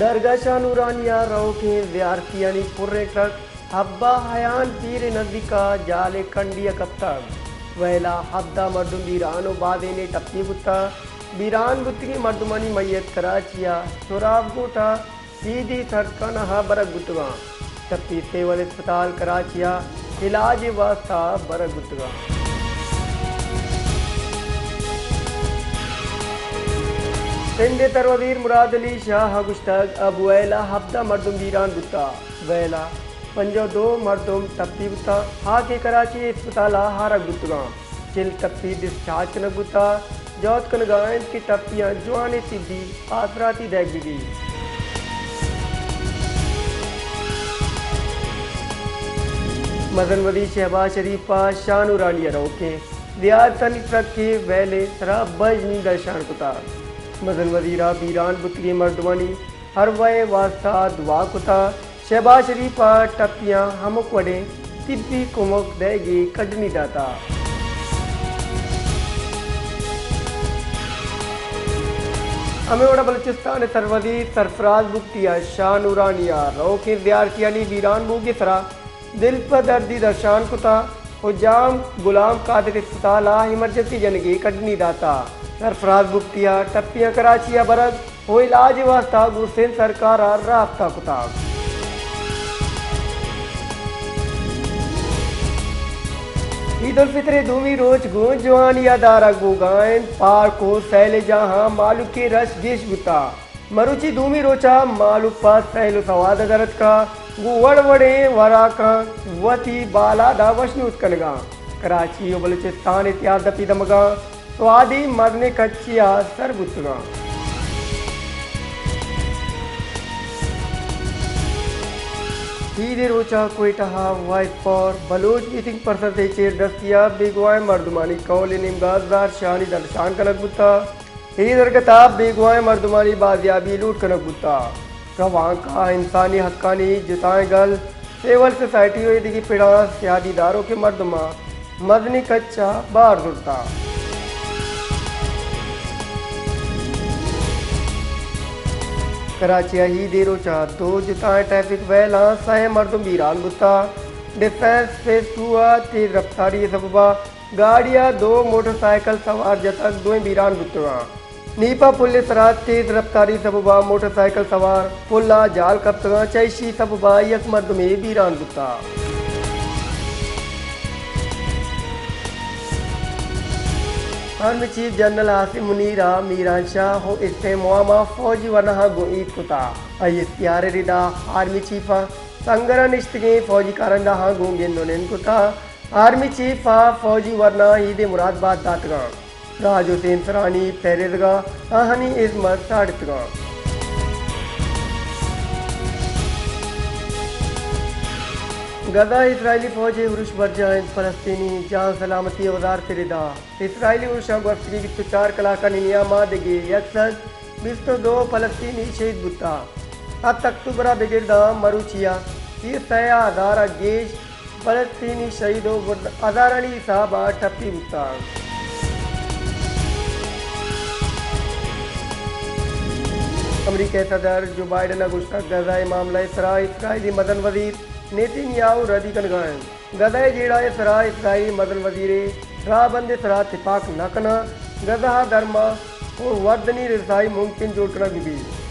درگاہ شاہ نورانی ءَ روکیں زیارتیانی پریں ٹرک حبہ حیان پیر ءِ نزیک ءَ جال ءِ کنڈی ءَ کپتگ۔ ویل ءَ ہبدہ مردم بیران ءُ بازینے ٹپی بوتگ۔ بیران بوتگیں مردمانی میت کراچی ءِ سراب گوٹ ءَ ہیدی سرکانہ ءَ برگ بوتگاں۔ ٹپی سول اسپتال کراچی ءَ علاج ءِ واستہ برگ بوتگاں۔ سندھ ءِ سروزیر مراد علی شاہ ءَ گوشتگ، ابوہیل ءَ ہبدہ مردم بیران بوتگ، ویل ءَ پنجاہ ءُ دو مردم ٹپی بوتگ، آ کہ کراچی اسپتال ءَ آرگ بوتگاں۔ چل ٹپی ڈسچارج کنگ بوتگ، جہد کنگ ءَ انت کہ ٹپیاں جوانیں طبی آسراتی دئیگ بہ بیت۔ مزن وزیر شہباز شریف ءَ شاہ نورانی ءَ روکیں زیارتانی ٹرک ءِ ویل ءِ سرا بژنی درشان کتگ۔ مزن وزیر ءَ بیران بوتگیں مردمانی ہرواہ ءِ واستہ دعا کتگ۔ شہباز شریف ءَ ٹپیاں ہمک وڑیں طبی کمک دئیگ ءِ کڈنی داتگ۔ ہمے وڑ ءَ بلوچستان ءِ سروزیر سرفراز بگٹی ءَ شاہ نورانی ءَ روکیں زیارتیانی بیران بوگ ءِ سرا دل پہ دردی درشان کتگ ءُ جام غلام قادر اسپتال ءَ ایمرجنسی جنگ ءِ کڈنی داتگ۔ سرفراز بگٹی ءَ ٹپیاں کراچی ءَ برگ ءُ علاج ءِ واستہ گوں سندھ سرکار ءَ رابطہ کتگ۔ عید الفطر ءِ دومی روچ گوں جوانی ءَ دارگ بوگ ءَ انت۔ پارک ءُ سیل جاہاں مہلوک ءِ رش گیش بوتگ۔ مروچی دومی روچ ءَ مہلوک پہ سیل ءُ سواد ءَ در اتکگ، گوں وڑ وڑیں وراکاں وتی بالاد ءَ وشنود کنگ ءَ انت۔ کراچی ءُ بلوچستان ءِ تیاد دپی دمگاں سوادی مزنیں کچے ءَ سر بوتگاں۔ عید ءِ روچ ءَ کوئٹہ ءَ voice for Baloch missing persons ءِ چیر دستی ءَ بیگواہیں مردمانی کہول ءِ نیمگ ءَ زہرشانی درشان کنگ بوتگ۔ اے درگت ءَ بیگواہیں مردمانی بازیابی لوٹ کنگ بوتگ۔ روانک ءَ انسانی حقانی جتائیں گل، سول سوسائٹی ءُ ایدگہ پڑاں سیادی داروکیں مردماں مزنیں کچ ءَ بار زرتگ۔ کراچی ءَ عید ءِ روچ ءَ دو جتائیں ٹریفک ویلاں سئے مردم بیران بوتگ۔ ڈیفنس فیز ٹو ءَ تیز رفتاری ءِ سبب ءَ گاڑی ءَ دو موٹر سائیکل سوار جتگ، دوئیں بیران بوتگاں۔ نیپا پل ءِ سرا تیز رفتاری سبب ءَ موٹر سائیکل سوار پل ءَ جال کپتگاں، چہ ایشی سبب ءَ یک مردمے بیران بوتگ۔ آرمی چیف جنرل عاصم منیر ءَ میران شاہ ءُ استیں معما فوجی ورناہاں گوں ہیت کتگ۔ آئی ایس پی آر ءِ ردا آرمی چیف ءَ سنگر ءَ نشتگیں فوجی کارندہاں گوں گند ءُ نند کتگ۔ آرمی چیف ءَ فوجی ورنا عید ءِ مراد بات داتگاں۔ راج ءُ سیمسرانی پہریزگاں آہانی ہزمت ساڑتگاں۔ غزہ ءَ اسرائیلی فوج ءِ ارش برجاہ انت، فلسطینی جان سلامتی ءِ وزارت ءِ ردا اسرائیلی ارشاں گوستگیں بیست ءُ چار کلاکانی نیام ءَ دگہ یک سد بیست ءُ دو فلسطینی شہید بوتگ۔ ہپت اکتوبر ءَ بگر داں مروچی ءَ سی ءُ سئے ہزار ءَ گیش فلسطینی شہید ءُ ہزارانی حساب ءَ ٹپی بوتگ۔ امریکہ ءِ صدر جو بائیڈن ءَ گوشتگ، غزہ ءِ معاملہ ءِ سرا اسرائیلی مزن وزیر نیتن یاہو ردی کنگ ءَ انت۔ غزہ ءِ جیڑہ ءِ سرا اسرائیلی مزن وزیر ءِ راہبند ءِ سرا تپاک نہ کناں، غزہ ءَ درمان ءُ وردنی رسائی ممکن جوڑ کنگ بہ بیت۔